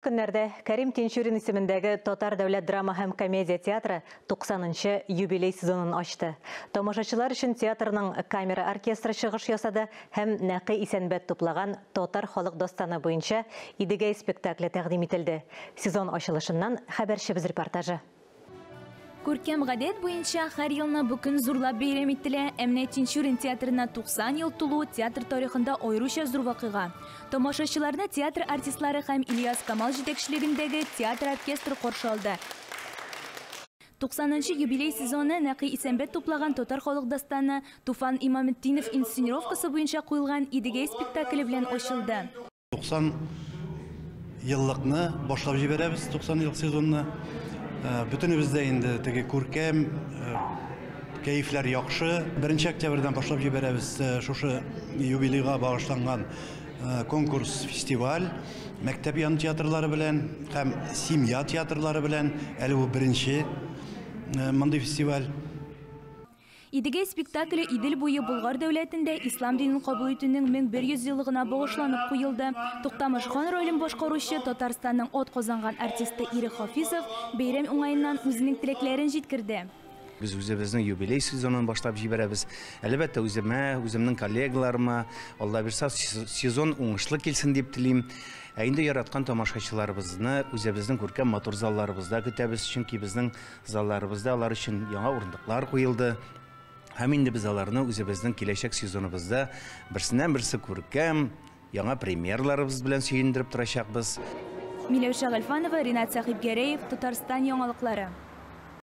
Көннәрдә Кәрим Тинчурин исемендәге Татар дәүләт драма һәм комедия театры 90нчы юбилей сезонын ачты. Тамашачылар өчен театрның камера оркестры чыгыш ясады һәм Нәкый Исәнбәт туплаган татар халык дастаны буенча Идегәй спектакле тәкъдим ителде. Сезон ачылышыннан хәбәрчебез репортажы. Күркәм гадәт буенча һәр елны бу көн зурлап бәйрәм ителә. Ә менә Тинчурин театрына 90 ел тулу театр тарихында аеруча зур вакыйга. Тамашачыларны театр артистлары һәм Ильяс Камал җитәкчелегендәге театр оркестры каршы алды. 90нчы юбилей сезоны Нәкый Исәнбәт туплаган татар халык дастаны Туфан Имаметдинов инсценировкасы буенча куелган Идегәй спектакле белән ачылды. 90 еллыкны башлап җибәрәбез, 90 еллык сезонны. Бөтенебез дә инде теге күркәм, кәефләр яхшы. 1 октябрьдән башлап җибәрәбез шушы юбилейга багышланган конкурс, фестиваль мәктәп яны театрлары белән һәм семья театрлары белән. Әле бу беренче мондый фестиваль. Идегәй спектакле Идел буе Болгар дәүләтендә ислам динен кабул итүнең 1100 еллыгына багышланып куелды. Туктамыш хан ролен башкаручы Татарстанның ат казанган артисты Ирек Хафизов бәйрәм уңаеннан үзенең теләкләрен җиткерде. Без үзебезнең юбилей сезонын башлап җибәрәбез. Әлбәттә, үземә, үземнең коллегаларыма, Алла бирса, сезон уңышлы килсен дип телим. Ә инде яраткан тамашачыларыбызны үзебезнең күркәм матур залларыбызда көтәбез, чөнки безнең залларыбызда алар өчен яңа урындыклар куелды. Һәм инде без аларны үзебезнең киләчәк сезоныбызда берсеннән берсе күркәм яңа премьераларыбыз белән сөендереп торачакбыз. Миләүшә Гальфанова, Ринат Сәхибгәрәев, Татарстан яңалыклары.